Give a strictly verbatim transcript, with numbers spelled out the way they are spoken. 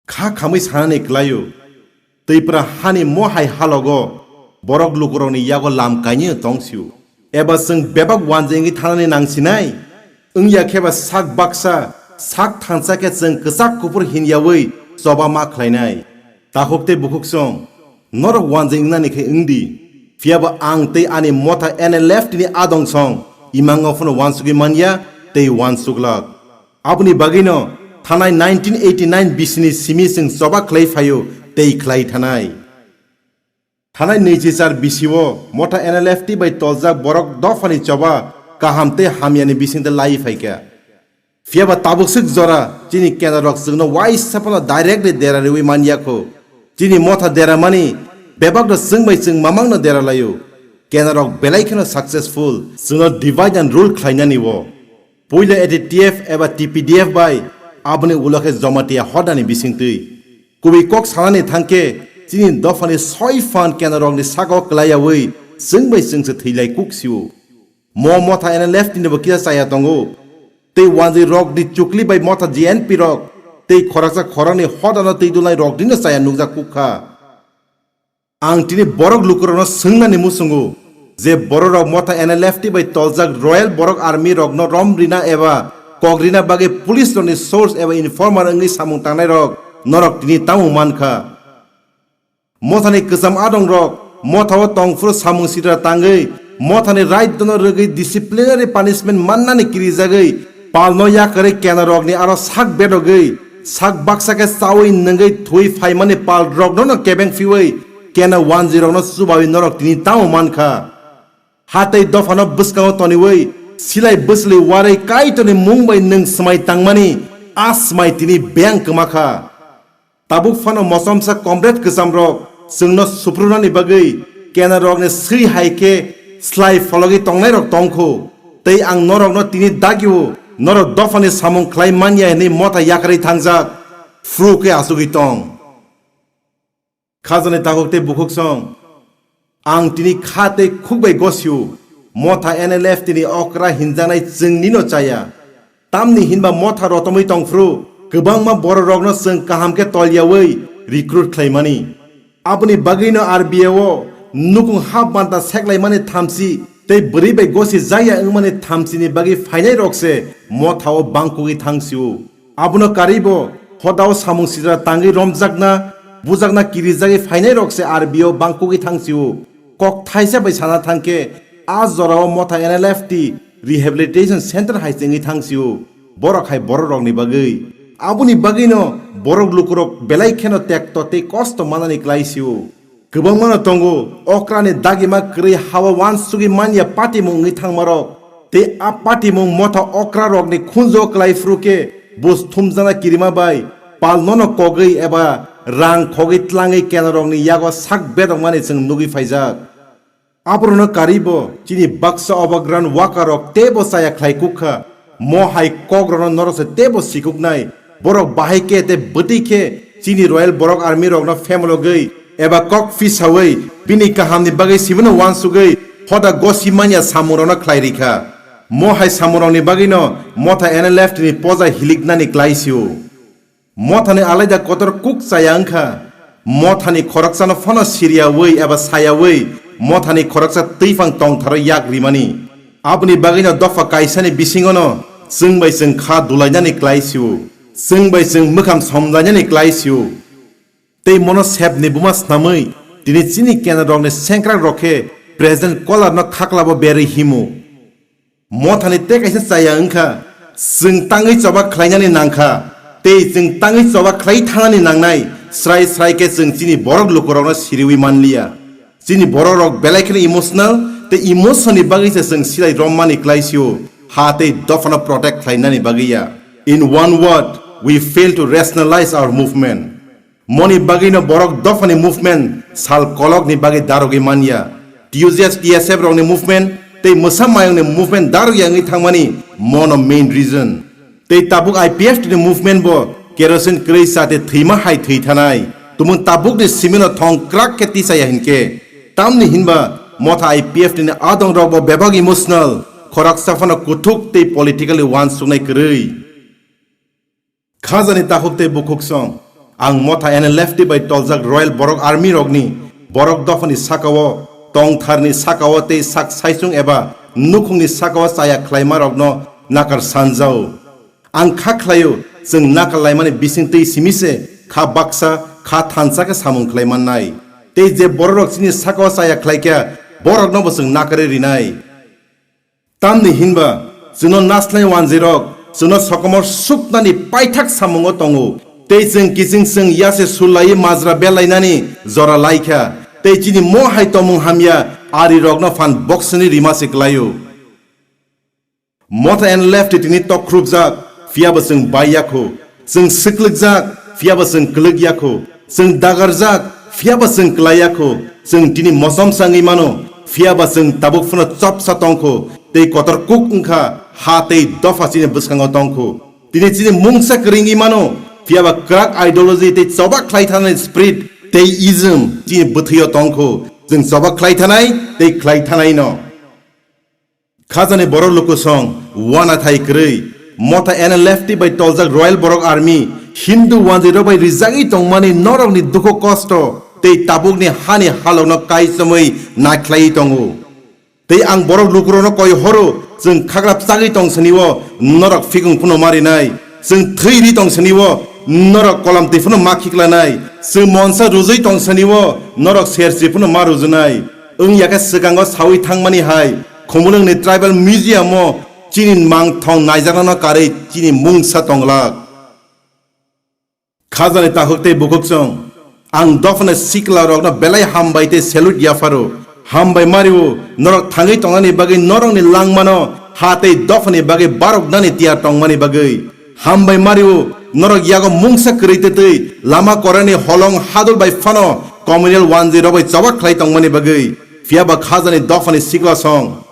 Kha khamwi sanani klaio, Twipra hani mo hai halogo borok lukurokni yago lam kainwi tongsio. Eba chwng bebak wanjwi wngwi thanani nangsinai? Wngya khe ba sak baksa, sak thansa khe chwng kwchak kuphur hinyawi choba ma khlainai. Takhuk tei bukhuk song, norok wanjwi wngnani khe wngdi. Phiyaba ang tei ani motha N L F T ni adong song imango phano wansugwi manya tei wansuglak. Aboni bagwino thanai nineteen eighty nine bisini simi chwng choba khlai phaio tei khlai thanai. Thanai nwichi char bisio motha N L F T bai toljak borok dophani choba kaham tei hamyani bisingtwi lai phaikha. Phiyaba tabuk swk jora chini kendrorok chwngno waisa phano direct ni dera riwi manyakho. Chini motha dera mani bebakno chwng bai chwng mamangno dera laio. Kendrorok belai kheno successful chwngno divide and rule khlainani o. Puila A T T F eba T P D F bai aboni ulo khe Jamatia hodani bisingtwi. Kubui kok sanani thangkhe chini dophani soi phan kendrorokni saka o kwlaiyawi chwng bai chwngse thwilai kuk sio. Mo motha N L F T ni bo kisa chaya tongo. Tei wanjwi rokni chukli bai motha G N P rok tei khoroksa khoroknwi hodano twi dulnai roknino chaya nukjak kuk kha. Ang tini borok lukurokno swngnani muchungo je bororok motha N L F T bai toljak Royal Borok Army rokno rom rina eba kok rina bagwi police rokni source eba informer wngwi samung tangnai rok norok tini tamo mankha. Mothani kwcham adongrok mothao tongphuru samung sitra tangwi mothani right dono rwgwi disciplinary punishment mannani kirijagwi palno yakarwi kenarokni aro sak bedogwi sak baksa khe chawi nwngwi thwi phaimani palrokno no kebeng phiwi kena wanjwirokno chubawi norok tini tamo mankha. Hatei dophano bwskango toniwi silai bwsli warwi Kaitorni mung bai nwng swmai tangmani a swmai tini beng kwmakha. Tabuk phano mochomsa comrade kwchamrok chwngno suprunani bagwi kenarokni swi hai khe slai phologwi tongnairok tongkho. Tei ang norokno tini dagio norok dophani samung khlai manya hwnwi motha yakarwi thangjak phuru khe achugwi tong. Khajani takhuk tei bukhuk song. Ang tini kha tei khuk bai gosio. Motha N L F T ni okra hinjaknai chwng nino chaya. Tamni hinba motha rotomwi tongphuru kwbangma bororokno chwng kaham khe tolyawi recruit khlaimani. Aboni bagwino R B I o nukung hap banta seklaimani thamchi tei bwrwi bai gosi jaya wngmani thamchini bagwi phainairokse mothao bangkugwi thangsio. Abono karwibo hodao samung sitra tangwi romjakna, bujakna kirijagwi phainairokse R B I o bangkugwi thangsio. Kok thaisa bai sana thangkhe, a jorao motha N L F T Rehabilitation Center hai chengwi thangsio. Borok hai bororokni bagwi. Aboni bagwino borok lukurok belai kheno tekto tei kosto manani klaisio. Kwbangmano tongo, okrani dagima kwrwi hawa wansugwi manya patimung wngwi thangmarok. Tei a patimung motha okrarokni khunjo kwlai phuru khe bus thumjakna kirima bai palnono kogwi eba rang khogwi tlangwi kenarokni yago sak bedokmani chwng nugwi phaijak. Aborokno karwibo chini baksa obagrani wakarok teibo chaya khlai kuk kha. Mo hai kokrokno norokse teibo sikuknai. Borok bahai khe tei bwtwi khe chini Royal Borok Army rokno phemologwi eba kok phisawi bini kahamni bagwi sibino wansugwi hoda gosi manya samungrokno khlai rikha. Mo hai samungrokni bagwino motha N L F T ni poja hiliknani klaisio. Mothani alaida kotor kuk chaya wngkha. Mothani khoroksano phano siriyawi eba sayawi mothani khoroksa twiphang tongtharo yak rimani. Aboni bagwino dopha kaisani bisingono chwng bai chwng kha dulainani klaisio. Chwng bai chwng mwkham somlainani klaisio. Tei mono sepni buma snamwi tini chini kenarokni sengkrakrok khe President Kolarno khaklabo berwi himo. Mothani tei kaisa chaya wngkha, chwng tangwi choba khlainani nangkha, tei chwng tangwi choba khlai thanani nangnai, srai srai khe chwng chini borok lukurokno siriwi manliya. Chini borokrok belai kheno emotional, tei emotion ni bagwi se chwng silai rommani klaisio, ha tei dophano protect khlainani bagwi ya. In one word, we fail to rationalize our movement. Moni bagwino borok dophani movement sal kolokni bagwi darogwi manya. T U J S T S F rokni movement tei mwsa mayungni movement darogya wngwi thangmani mono main reason. Tei tabuk I P F T ni movement bo kerosene kwrwi chate thwima hai thwi thanai. Tumung tabukni simino thong krak khe tisaya hinkhe. Tamni hinba motha I P F T ni adongrok bo bebak emotional, khoroksa phano kuthuk tei politically wansuknai kwrwi. Khajani takhuk tei bukhuk song. Ang motha N L F T bai toljak Royal Borok Army rokni borok dophani sakao, tongtharni sakao tei sak saichung eba nukhungni sakao chaya khlaima rokno nakar sanjao. Ang kha khlaio, chwng nakar laimani bising twi simi se kha baksa, kha thansa khe samung khlai mannai. Tei je bororok chini sakao chaya khlaikha, borokno bo chwng nakarwi rinai. Tamni hinba chwngno naslai wanjwirok chwngno sokomor suknani paithak samungo tongo, tei chwng kiching chwng yase sulaiwi majra belainani jora laikha, tei chini mo hai tongmung hamya arirokno phan boksani rima se klaio. Motha N L F T tini tokhrupjak, phiyaba chwng bai yakho. Chwng swklikjak, phiyaba chwng kwlwk yakho. Chwng dagarjak, phiyaba chwng klai yakho. Chwng tini mosom sangwi mano, phiyaba chwng tabuk phano chopsa tongkho. Tei kotor kuk wngkha, ha tei dopha chini bwskango tongkho. Tini chini mungsa kwrwngwi mano, phiyaba kwrak ideology tei choba khlai thanani spirit tei ism chini bwthwio tongkho. Chwng choba khlai thanai tei khlai thanai no. Khajani borok lukusong, wanathai kwrwi, motha N L F T bai toljak Royal Borok Army, Hindu wanjwirok bai rijagwi tongmani norokni dukhu kosto tei tabukni hani halokno kaichomwi naikhlaiwi tongo. Tei ang borok lukurokno koi horo, chwng khagrap chagwi tong sani o norok phikung phano marinai. Chwng thwi ri tong sani o norok kolam twi phano ma khiklanai. Chwng monsa rujui tong sani o norok sersi phano ma rujunai. Wng ya khe swkango saui thangmani hai Khumulwngni Tribal Museum o chini mangthong naijaknano karwi chini mungsa tonglak. Khajani takhuk tei bukhuk chwng, ang dophani sikla rokno belai hambai tei salute yapharo. Hambai mario, norok thangwi tongnani bagwi norokni langmano ha tei dophani bagwi baroknani tiyar tongmani bagwi. Hambai mario, norok yago mungsa kwrwi twtwi lama korani holong hadul bai phano communal wanjwi rok bai choba khlai tongmani bagwi. Phiyaba khajani dophani sikla song,